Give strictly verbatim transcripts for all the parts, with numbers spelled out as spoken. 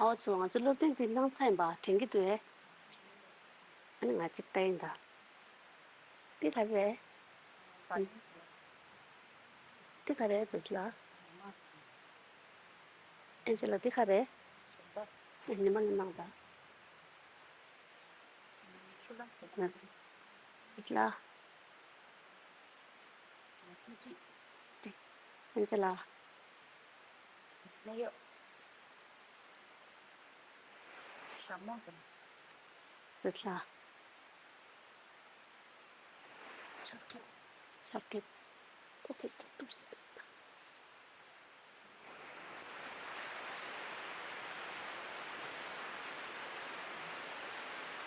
ཨའོ་ཚོ་ང་ཚོ་སློབ་ཚན་འདི་གནང་ཚར་ཡིན་པ་དྲན་གྱི་འདུག་ཨེ། ཨ་ནི་ང་གཅིག་ལྟ་ཡིན་ད། འདི་ག་རེ་རེད། འདི་ག་རེ་རེད་ཟེར་ལ། ཨེན་ཅི་ལ་འདི་ག་རེ་རེད། ཨེ་ཉི་མ་ལ་གནང་ད། ང་ཟེར་ལ། ཨེན་ཅི་ལ། ཟེར་ལ། ཆར་ཁེབས། ཆར་ཁེབས། ཨོ་ཁེ།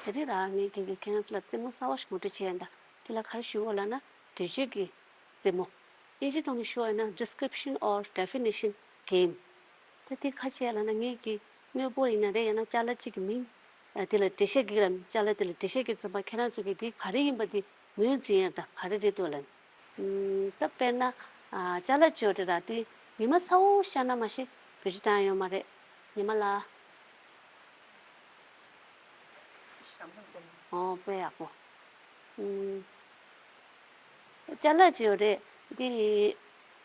དེ་རིང་ར་ངས་ཀྱི་ཁྱེད་རང་ཚོ་ལ་རྩེད་མོ་གསར་བ་ཞིག་ངོ་སྤྲོད་བྱས་ཡིན་ད། དེ་ལ་ག་རེ་ཞུ་དགོས་ལབ་ན་འགྲེལ་བརྗོད་ཀྱི་རྩེད་མོ། ཨིན་ཇིའི་ཐོག་ནས་ཞུ་བ་ཡིན་ན་description or definition game། ད་དེ་ཁ་ཕྱེ་ལབ་ན་ངས་ཀྱི་དངོས་པོ་ཡིན་ན་རེད་ཡང་ན་ཅ་ལག་ཅིག་གི་མིང་། ཨ་དེ་ལ་འགྲེལ་བཤད་ཀྱི་ལམ་ཅ་ལག་དེ་ལ་འགྲེལ་བཤད་ཀྱི་རྩོམ་པ་ཁྱེད་རང་ཚོ་གིས་དེ་ག་རེ་ཡིན་པ་དེ་ངོས་འཛིན་ཡག་ད་ག་རེ་རེད་འདུག་ལབ་ན། ཨུམ། ད་དཔེར་ན། ཨ་ཅ་ལག་ཅིག་ཡོད་རེད་ར་དེ་ཉི་མ་ཚ་བོ་ཤར་ན་མ་གཞི་བེད་སྤྱོད་བཏང་ཡ་ཡོད་མ་རེད། ཉི་མ་ལ། ཨོ་དཔེ་ཡག་པོ། ཨུམ། ཅ་ལག་ཅིག་ཡོད་རེད། འདི་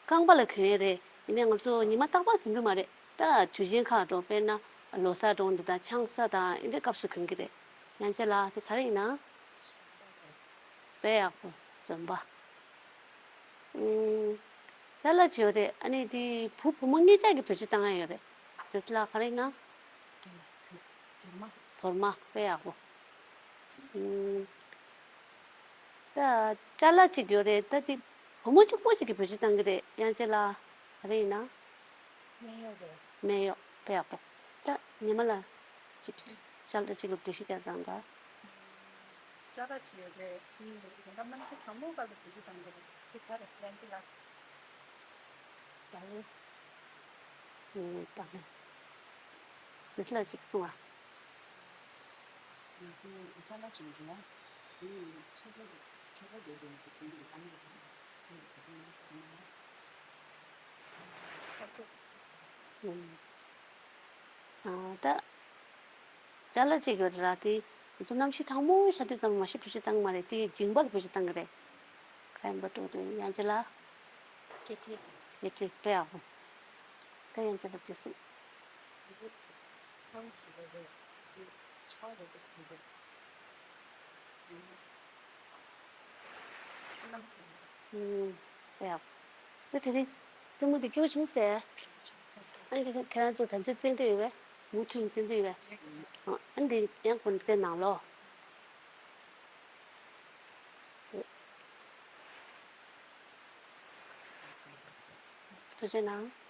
རྐང་པ་ལ་གྱོན་ཡས་རེད། ཡིན་ནའི་ང་ཚོ་ཉི་མ་རྟག་པར་གྱོན་གྱི་མ་རེད། ད་དུས་ཆེན་ཁག་འགྲོ་དཔེར་ན་ལོ་གསར་འགྲོ་འདི་དང་ཆང་ས་དང་འདི་འདྲའི་སྐབས་སུ་གྱོན་གྱི་རེད། ཡང་ཅིག་ལ་དེ་ག་རེ་ཡིན་ན། དཔེ་ཡག་པོ་ཟོན་པ། ཨུམ། ཅ་ལག་ཅིག་ཡོད་རེད། ཨ་ནི་དེ་བུ་བུ་མོ་གཉིས་ཆ་གིས་བེད་སྤྱོད་བཏང་ཡ་ཡོད་རེད། ཟེར་ལ་ག་རེ་ཡིན་ན། དོར་མ། དཔེ་ཡག་པོ། ཨུམ། ད་ཅ་ལག་ཅིག་ཡོད་རེད། ད་དེ་བུ་མོ་གཅིག་པོ་ཅིག་གིས་བེད་སྤྱོད་བཏང་གི་རེད། ཡང་ཅིག་ལ་ག་རེ་ཡིན་ན། སྨན་གཡོག་རེད། སྨན་གཡོག་དཔེ་ཡག་པོ། ད་ཉི་མ་ལ་ཅིག་ཅ་ལག་ཅིག་ལ་འགྲེལ་བཤད་རྒྱག་དང་ད། ཅ་ལག་ཅིག་ཡོད་རེད། དེ་ཡིན་ན་གནམ་གཤིས་གྲང་མོའི་སྐབས་ལ་བེད་སྤྱོད་གཏང་གི་རེད། དེ་ག་རེ་ཡང་ཅིག་ལ། ད་ལོ། ད་ལོ། ཙི་ཙི་ལ་ཅིག་གསུང་ཨ། ང་ཚོ་ཅ་ལག་ཅིག་ཡོད་རེད། དེ་ཡིན་ན་ཆར་པ་ཆར་པ་རྒྱག་དུས་ང་ཚོ་གོན་གྱི་རེད། ཨ་ནི་ཆར་པ། ཨ་ད། ཅ་ལག་ཅིག་ཡོད་རེད་ར་དེ། ང་ཚོ་གནམ་གཤིས་གྲང་མོ་ཤར་དུས་ཙམ་མ་གཞི་བེད་སྤྱོད་བཏང་གི་མ་རེད། དེ་མཇིང་པ་ལ་བེད་སྤྱོད་བཏང་གི་རེད། ག་ཡིན་པ་འགྲོ་དུས་ཡང་ཅིག་ལ། སྐེ་དཀྲིས། སྐེ་དཀྲིས་དཔེ་ཡག་པོ། ད་ཡང་ཅིག་ལ་དེ་གསུངས། ཨུམ། ཡ། ད་དེ་རིང་རྩེད་མོ་འདི་སྐྱིད་པོ་བྱུང་ཟེར། ཨ་ནི་ཁྱེད་རང་ཚོ་དམ་ཚིག་རྩེད་འདོད་ཡོད་པས། མུ་མཐུད་རྩེད་འདོད་ཡོད་པས། ཨ་ནི་འདི་ཡང་ཁོ་ན་རྩེད་གནང་ལོ། ཐུགས་རྗེ་གནང་།